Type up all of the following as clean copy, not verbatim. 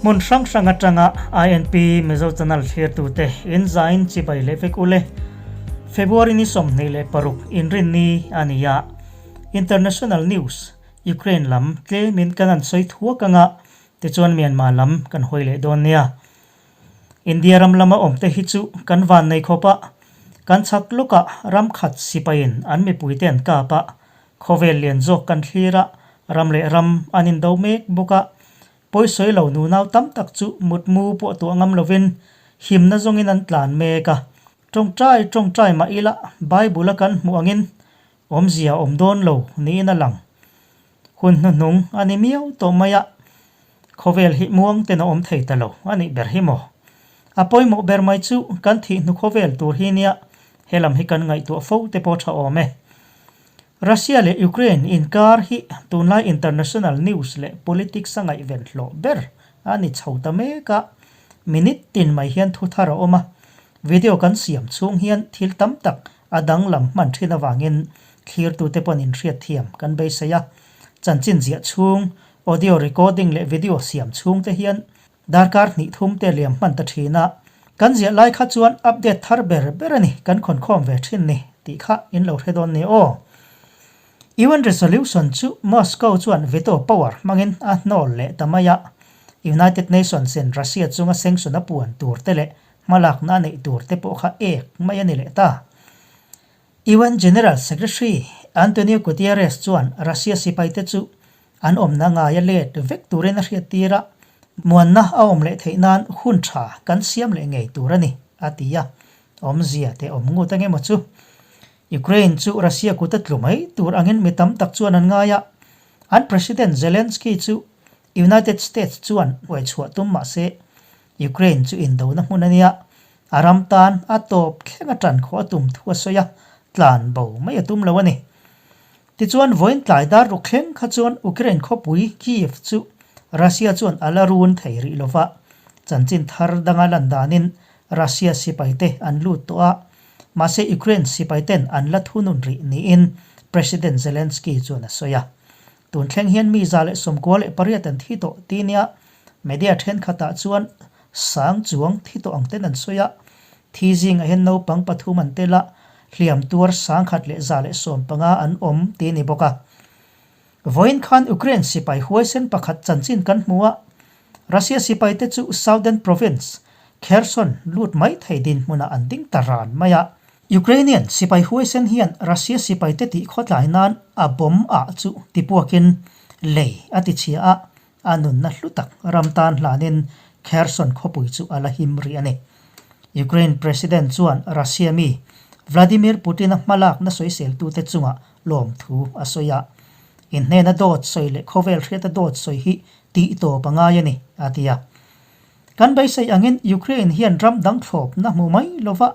Hmun hrang hrang atanga INP Mizo Channel thlirtute in zain chibai leh vek ule. February ni 26 inrinni a ni a. International News, Ukraine lam tlemin kan han sawi thuak anga tichuan Myanmar lam kan hawi leh dawn nia. India ram lama awmte hi chu kan van nei khawp a, kan chhak lawkah ram khat sipaiin an mipuite an kap a, khawvel lian zawk kan thlir a, ram leh ram an indo mek bawk a, pawisawi lo nunau tam tak chu mutmu pawh tuah ngam lovin himna zawngin an tlan mek a. Tawngtai tawngtai mah ila Bible a kan hmuh angin awmzia a awm dawn lo niin a lang. Hun hnuhnung a ni miau tawh mai a, khawvel hi muang ten a awm thei ta lo a nih ber hi maw? A pawimawh ber mai chu kan thih hnu khawvel tur hi nia, he lam hi kan ngaihtuah fo te pawh tha awm e. Russia leh Ukraine inkar hi tunlai international news leh politics a ngaihven hlawh ber a ni chho ta mek a, minute tin mai hian thu thar a awm a, video kan siam chhung hian thil tam tak A danglam hman thin avangin thlirtute pawn inhriat thiam kan beisei a, chanchin ziah chhung, audio recording leh video siam chhung te hian darkar hnih thum te liam hman ta thin a, kan ziah lai kha chuan update thar ber ber a ni kan khawnkhawm ve thin ni tih kha in lo hre dawn ni aw. UN resolution chu Moscow chuan veto power hmangin a hnawl leh ta mai a, United Nations in Russia chunga sanction a puan tur te leh Hmalakna a neih tur te pawh kha ek mai a ni leh ta. UN General Secretary Antonio Guterres chuan Russia sipaite chu an awmna ngaia let vek turin a hriattir a, muanna a awm leh theih nan hun tha kan siam leh ngei tur a ni, a ti a. Awmzia te awm ngut ang emaw chu? Ukraine chu Russia kut a tlu mai tur angin mi tam tak chuan an ngai a, an President Zelensky chu United States chuan uaichhuah tum mah se Ukraine chu indona hmun a nia, a ram tan a tawp thleng a tan khawh a tum thu a sawi a, tlan bo mai a tum lo a ni. Tichuan, vawiin tlai dar ruk thleng kha chuan Ukraine khawpui Kyiv chu Russia chuan a la run thei rih lo va, chanchin thar danga lan danin Russia sipaite an lut tawh a, mahse Ukraine sipaiten an la thunun rih niin President Zelensky chuan a sawi a. Tun thleng hian mi 198 an thi tawh ti nia media thenkhatah chuan sang chuang thi tawh ang ten an sawi a. Thi zingah hian naupang pathum an tel a, hliam tuar 1115 an awm ti ni bawk a. Vawiin khan Ukraine sipai huaisen pakhat chanchin kan hmu a, Russia sipaite chu Southern Province, Kherson lut mai thei dinhmunah an ding ta ran mai a. Ukrainian sipai huaisen hian Russia sipaite tih khawtlai nan a bomb ah chu tipuakin lei a ti chhia a, a nunna hlu tak ram tan hlanin Kherson khawpui chu a la him rih a ni. Ukraine President chuan Russia mi Vladimir Putin-a hmalakna sawiseltute chungah lawmthu a sawi a, Inhnena dawt sawi leh khawvel hriata dawt sawi hi tih tawp a ngai a ni, a ti a. Kan beisei angin Ukraine hian ram dang thlawpna hmu mai lova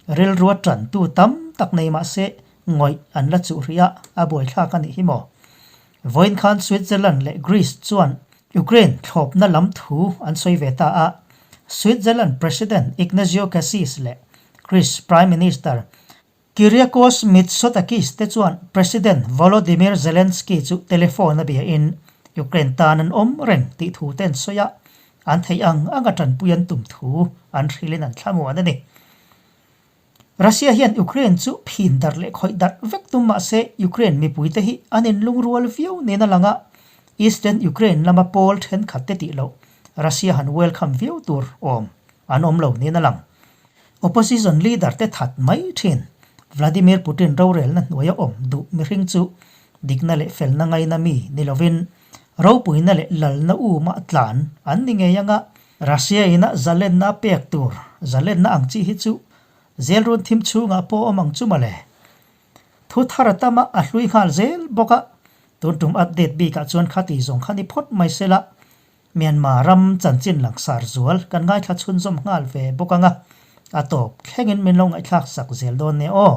rilrua tantu tam tak nei mah se ngawih an la chuh rih a, a buaithlak a nih hi maw? Vawiin khan Switzerland leh Greece chuan Ukraine thlawpna lam thu an sawi ve ta a, Switzerland President Ignazio Cassis leh Greece Prime Minister Kyriakos Mitsotakis te chuan President Volodymyr Zelensky chu telephone a biain Ukraine tan an awm reng tih thu te an sawi a, an theih ang anga tanpui an tum thu an hrilhin an thlamuan a ni. Russia hian Ukraine chu phin darh leh khawih darh vek tum mah se Ukraine mipuite hi an inlungrual viau nen a lang a, Eastern Ukraine lama pawl thenkhat te tih loh Russia han welcome viau tur awm an awm lo niin a lang. Opposition leader te that mai thin. Vladimir Putin rorelna hnuaia awm duh mihring chu dikna leh felna ngaina mi ni lovin ropuina leh lalna uma tlan an ni ngei anga Russia ina zalenna a pek tur zalenna ang chi hi chu zelrun thim chhungah pawh awm ang chu mawle. Thu thar a tam a, a hlui nghal zel bawk a, tun tum update bikah chuan khati zawng kha ni phawt mai sela. Myanmar ram chanchin langsar zual kan ngaithla chhunzawm nghal ve bawk ang a, a tawp thlengin min lo ngaihthlak sak zel dawn nia aw.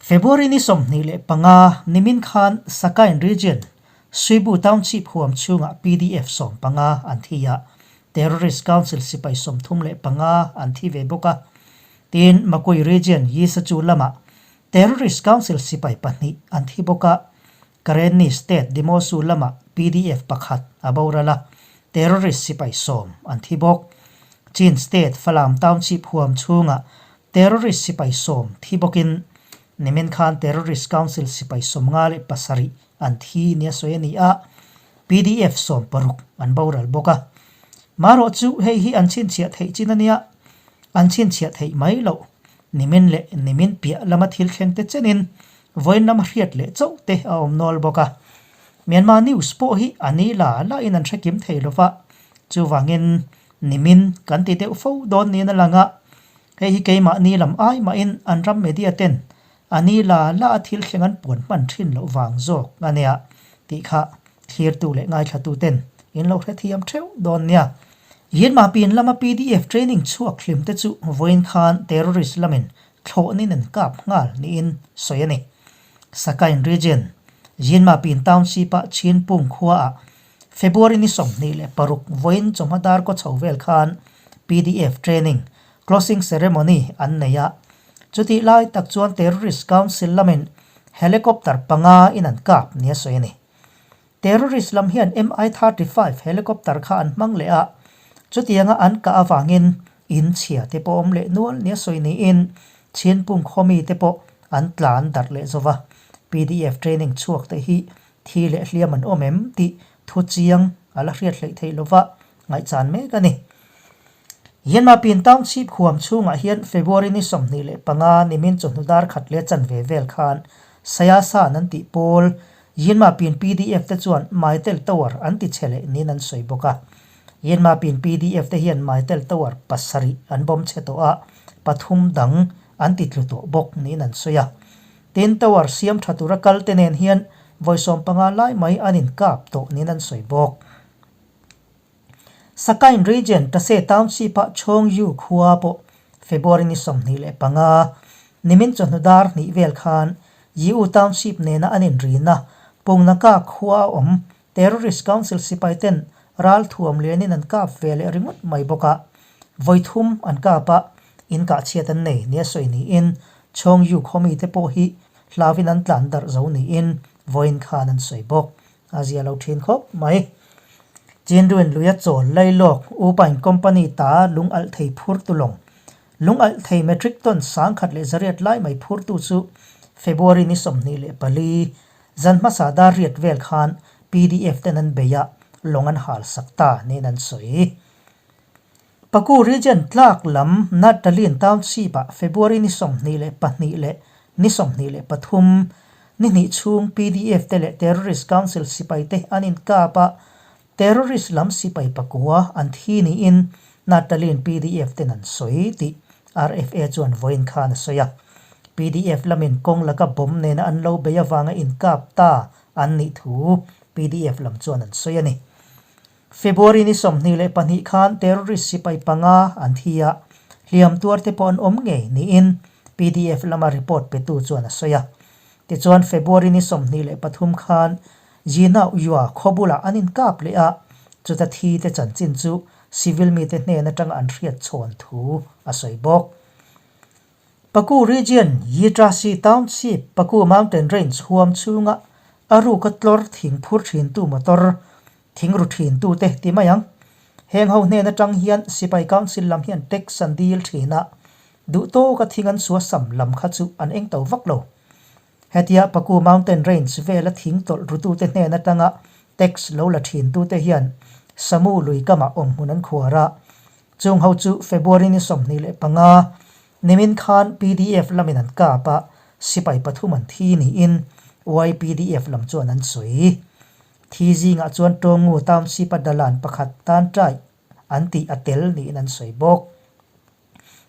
February ni 25 nimin khan Sakain Region, Suibu Township huam chhungah PDF 15 an thi a, Terrorist Council sipai 35 an thi ve bawk a. Tin, Makui Region Yisachu lamah Terrorist Council sipai pahnih an thi bawk a, Karenni State Dimosu lamah PDF pakhat a boral a, Terrorist sipai sawm an thi bawk. Chin State Falam Township huam chhungah terrorist sipai sawm thi bawkin nimin khan Terrorist Council sipai 57 an thi nia sawi a ni a, PDF 16 an boral bawk a. Marawh chu hei hi an chhinchhiah theih chin a nia, an chhinchhiah theih mai loh. Nimin leh nimin piah lama thil thleng te chenin vawiin lama hriat leh chauh te a awm nual bawk a. Myanmar news pawh hi a ni la la in an hre kim thei lova, chuvangin nimin kan ti deuh fo dawn niin a lang a, hei hi keimahni lam ai mahin an ram media ten a ni la la a thil thleng an puan hman thin loh vang zawk a nia tih kha thlirtu leh ngaithlatu ten in lo hrethiam theuh dawn nia. Yinma pin lama pdf training chhuak hlim te chu vawiin khan terrorist lamin thlawhnin an kap nghal niin sawi a ni. Sakain Region, Yinma pin Township-a Chinpung khuaah February ni 26 vawiin chawhma dar kaw chho vel khan pdf training closing ceremony an nei a. Chutih lai tak chuan Terrorist Council lamin helicopter panga in an kap nia sawi a ni. Terrorist lam hian Mi-35 helicopter kha an hmang leh a, chutianga an kah avangin in chhia te pawh awm leh nual nia sawi niin Chhinpung khawmi te pawh an tlan darh leh zo va. Pdf training chhuak te hi thi leh hliam an awm em tih thu chiang a la hriat hleih theih lova ngaihchan mek a ni. Yanmapin Township huam chhungah hian February ni 25 nimin chawhnu dar khat leh chanve vel khan Sayasan an tih pawl Yanmapin pdf te chuan Maitel Tower an ti chhe leh niin an sawi bawk a. Yanmapin pdf te hian Maitel Tower pasarih an bawm chhe tawh a, pathum dang an ti tlu tawh bawk niin an sawi a. Tin, Tower siam tha tura kal te nen hian vawi 15 lai mai an inkap tawh niin an sawi bawk. Sakain Region Tase Township-a Chhawngyu khua pawh February ni 25, nimin chawhnu dar hnih vel khan Yiu Township nena an inrina Pungnaka khua a awm Terrorist Council sipai ten ral thuam lianin an kap ve leh ringawt mai bawk a, vawi thum an kap a, in kah chhiat an nei nia sawi niin Chhawngyu khaw mite pawh hi hlauin an tlan darh zo niin vawiin khan an sawi bawk. A zia lo thin khawp mai. Chinruin luia chawl lailawk Upain company ta lung alh thei phurtu lawng. Lung alh thei metric ton 1100 lai mai phurtu chu February ni 24 zan hmasa dar riat vel khan pdf ten an bei a, lawng an hal sak ta niin an sawi. Paku Region tlak lam Nattalin Township-ah February ni 22 leh ni 23 ni hnih chhung pdf te leh Terrorist Council sipai te an inkap a, terrorist lam sipai pakua an thi niin Nattalin pdf ten an sawi tih RFA chuan vawiin khan a sawi a. Pdf lamin kawng laka bomb nena an lo bei avanga inkap ta an nih thu pdf lam chuan an sawi a ni. February ni 22 khan terrorist sipai panga an thi a, hliam tuar te pawh an awm ngei niin pdf lama report petu chuan a sawi a. Tichuan February ni 23 khan Jinau Yua khaw bulah an inkap leh a, chuta thi te chanchin chu civil mite hnen atanga an hriat chhawn thu a sawi bawk. Paku Region, Yitrasi Township, Paku Mountain Range huam chhunga a ruka tlawr thing phur thintu motor Thing ru thin tute ti mai ang. Heng ho hnen atang hian Sipai Council lam hian tax an dil thin a, duh tawka thing an sua sam lam kha chu an eng to vak lo. Hetia Paku Mountain Range vela thing tawlh rutute hnen atanga tax lo la thin tute hian Samu lui kamah awm hmun an khuar a. Chung ho chu February ni 25 nimin khan pdf lamin an kap a, sipai pathum an thi niin YPDF lam chuan an sawi. Thi zingah chuan Tawngu Township-a dalan pakhat tan ṭai an tih a tel niin an sawi bawk.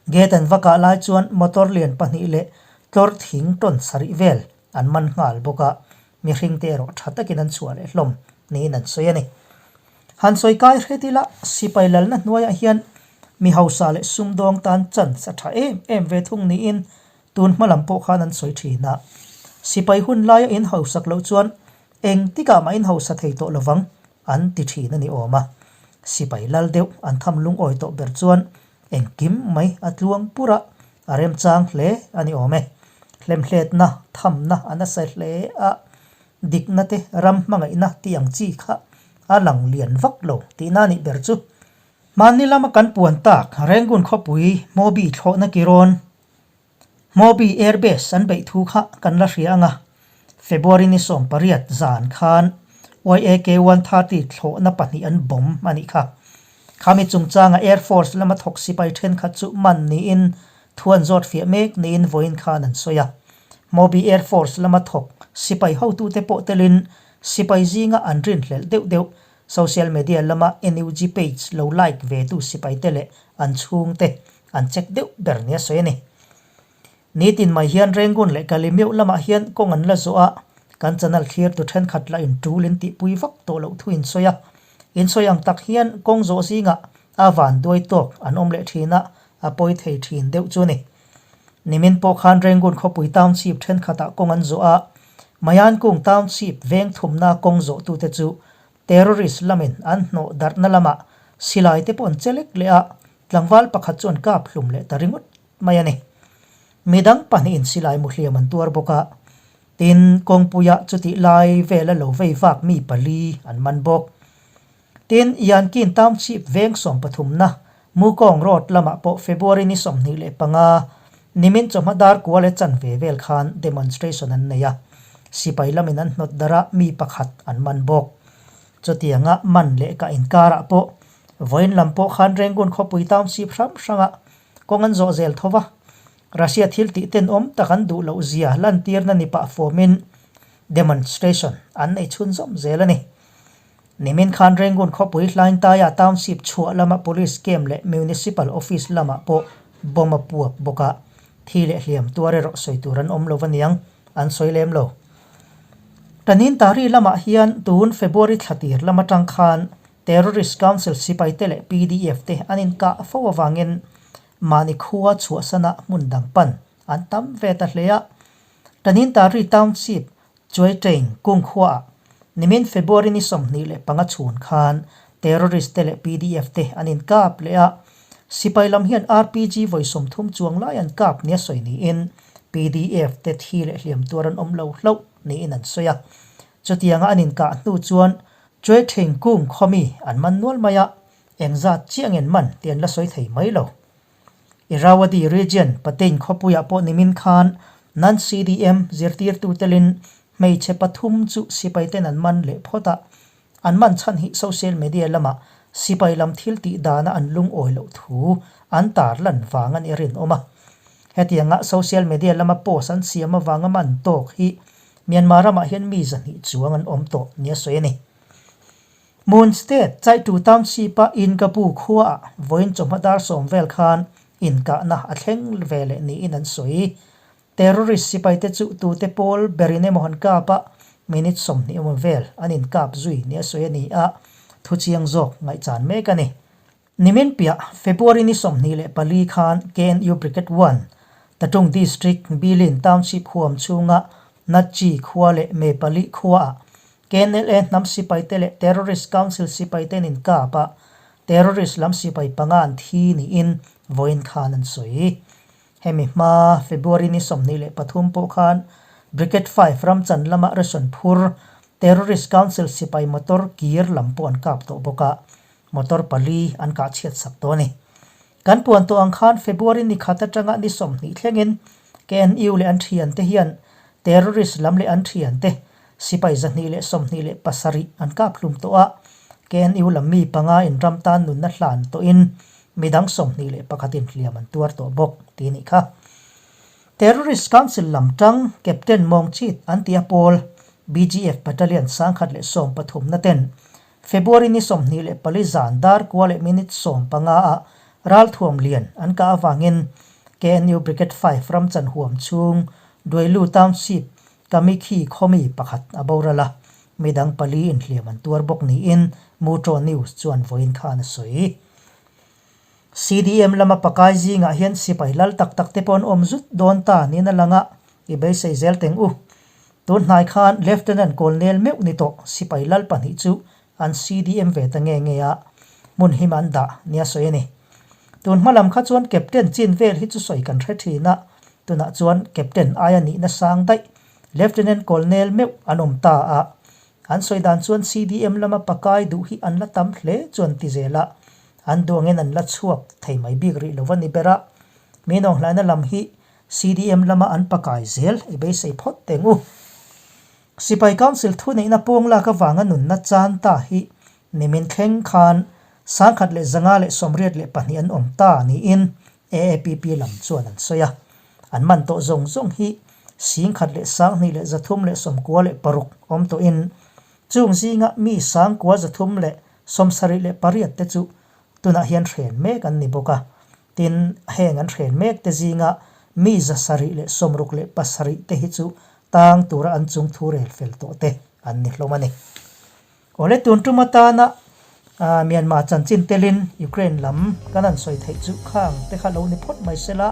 Gate an va kah lai chuan motor lian pahnih leh tlawr thing tawn sarih vel an man nghal bawk a, mihringte erawh ṭha takin an chhuah leh hlawm niin an sawi a ni. Han sawi kai hret ila, sipai lalna hnuaiah hian mi hausa leh sumdawng tan chance a ṭha em em ve thung niin tun hma lam pawh khan an sawi ṭhin a. Sipai hun laia in hausak loh chuan Eng tikah mah in hausa thei tawh lovang an ti thin a ni awm a. Sipai lal deuh an tham lungawi tawh ber chuan engkim mai a tluang pur a, a remchang hle a ni awm e. Hlemhletna, thamna a nasa hle a, dikna te ram hmangaihna tih ang chi kha a lang lian vak lo tihna a nih ber chu. Hmanni lama kan puan tak Rangoon khawpui Hmawbi thlawhna kirawn Hmawbi Airbase an beih thu kha kan la hria ang a, February ni 18 zan khan YAK 130 thlawhna pahnih an bomb a nih kha. Khami chungchanga Air Force lama thawk sipai thenkhat chu man niin thu an zawt fiah mek niin vawiin khan an sawi a. Hmawbi Air Force lama thawk sipai hotute pawh telin sipai zinga an rinhlelh deuh deuh social media lama NUG page lo like ve tu sipaite leh an chhungte an check deuh ber nia sawi a ni. Nitin mai hian Rangoon leh Kalemyo lamah hian kawng an la zawh a, kan channel thlirtu thenkhat lah in tul in tihpui vak tawh loh thu in sawi a. In sawi ang tak hian kawng zawh zingah a van duai tawk an awm leh thin a, a pawi thei thin deuh chu a ni. Nimin pawh khan Rangoon khawpui township thenkhatah kawng an zawh a, Mayankung township veng thumna kawng zawhtute chu terrorist lamin an hnawh darhna lamah silai te pawh an che lek leh a, Tlangval pakhat chu an kap hlum leh ta ringawt mai a ni. Midang pahnihin silai muhliam an tuar bawk a, tin, kawngpuia chutih lai vela lo vei vak mi pali an man bawk. Tin, Yankin Township veng sawmpathumna Mukong Road lamah pawh February ni 25 nimin chawhma dar kua leh chanve vel khan demonstration an nei a, sipai lamin an hnawt darh a, mi pakhat an man bawk. Chutianga man leh kah inkarah pawh Vawiin lam pawh khan Rangoon khawpui township hrang hrangah kawng an zawh zel tho va, Russia thil tih tenawm tak an duh loh zia lantirna ni pah fawmin demonstration an nei chhunzawm zel a ni. Nimin khan Rangoon khawpui Hlaintaia township chhuah lama police camp leh municipal office lamah pawh bomb a puak bawk a, thi leh hliam tuar erawh sawi tur an awm lo aniang an sawi lem lo. Tanin Tari lamah hian tun February thla tir lam atang khan Terrorist Council sipaite leh pdf te an inkah fo avangin mahni khua chhuahsana hmun dang pan an tam ve ta hle a. Tanintari Township, Chuaiṭein, Kungkhuaah nimin February ni 25 chhun khan terrorist te leh pdf te an inkap leh a. Sipai lam hian RPG vawi 30 chuang lai an kap nia sawi niin pdf te thi leh hliam tuar an awm lo hlauh niin an sawi a. Chutianga an inkah hnu chuan Chuaithing kung khawmi an man nual mai a, engzat chiah ngen man tih an la sawi thei mai lo. Irrawaddy Region, Patein khawpuiah pawh nimin khan Non-CDM zirtirtu telin hmeichhe pathum chu sipaiten an man leh phawt a, an man chhan hi social media lama sipai lam thil tih dana an lungawi loh thu an tarlan vang a nih a rinawm a. Hetianga social media lama post an siam avanga man tawk hi Myanmar ramah hian mi 200 chuang an awm tawh nia sawi a ni. Mon State, Chaitu Township-a Inkapu khuaah vawiin chawhma dar 10 vel khan inkahna a thleng ve leh niin an sawi. Terrorist sipaite chu tute pawl berin emaw han kap a, minute 20 emaw vel an inkap zui nia sawi a ni a, thuchiang zawk ngaihchan mek a ni. Nimin piah February ni 24 khan KNU Brigade One, Tatung District, Bilin Township huam chhunga Natchi khua leh Mepali khuaah KNLA hnam sipaite leh Terrorist Council sipaiten inkap a, terrorist lam sipai panga an thi niin vawiin khan an sawi. Hemi hma February ni 23 pawh khan Brigade Five ramchan lama ration phur Terrorist Council sipai motor kir lam pawh an kap tawh bawk a, Motor pali an kah chhiat sak tawh a ni. Kan puan tawh ang khan February ni khat atanga ni 20 thlengin KNU leh an thiante hian terrorist lam leh an thiante sipai 127 an kap hlum tawh a, KNU lam mi panga in ram tan nunna hlan tawhin midang 21 in hliam an tuar tawh bawk tih a nih kha. Terrorist Council lam tang Captain Mawng Chit an ti a pawl BGF Battalion 1013 na ten February ni 24 zan dar kua leh minute 15 ah ralthuam lian an kah avangin KNU Brigade Five ramchan huam chhung Duailu Township Kamikhi khawmi pakhat a boral a, midang pali inhliam an tuar bawk niin Mutraw News chuan vawiin khan a sawi. CDM lama pakai zingah hian sipai lal tak tak te pawh an awm zut dawn ta niin a lang a, i beisei zel teng u. Tun hnai khan Lieutenant Colonel meuh ni tawh sipai lal pahnih chu an CDM ve ta nge nge a, hmun him an dah nia sawi a ni. Tun hma lam kha chuan Captain chin vel hi chu sawi kan hre thin a, tunah chuan Captain aia nihna sang daih Lieutenant Colonel meuh an awm ta a, An sawi dan chuan CDM lama pakai duh hi an la tam hle chuan ti zel a, an duangin an la chhuak thei mai bik rih lo a ni ber a. Mi nawnghlaina lam hi CDM lama an pakai zel i beisei phawt teng u. Sipai Council thuneihna pawng lak avanga nunna chan ta hi nimin thleng khan 1182 an awm ta niin AAPP lam chuan an sawi a. An man tawh zawng zawng hi 12,396 awm tawhin chung zinga mi 9378 te chu tunah hian hren mek an ni bawk a. Tin, heng an hren mek te zinga mi 667 te hi chu tang tura an chung thu rel fel tawh te an ni hlawm a ni. Awle tun tum atana Myanmar chanchin telin Ukraine lam kan han sawi theih chu khang te kha lo ni phawt mai sela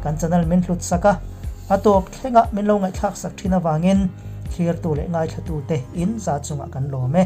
kan channel min hlut sak a, a tawp thlenga min lo ngaihthlak sak thin avangin thlirtu leh ngaithlatu te in za chungah kan lawm e.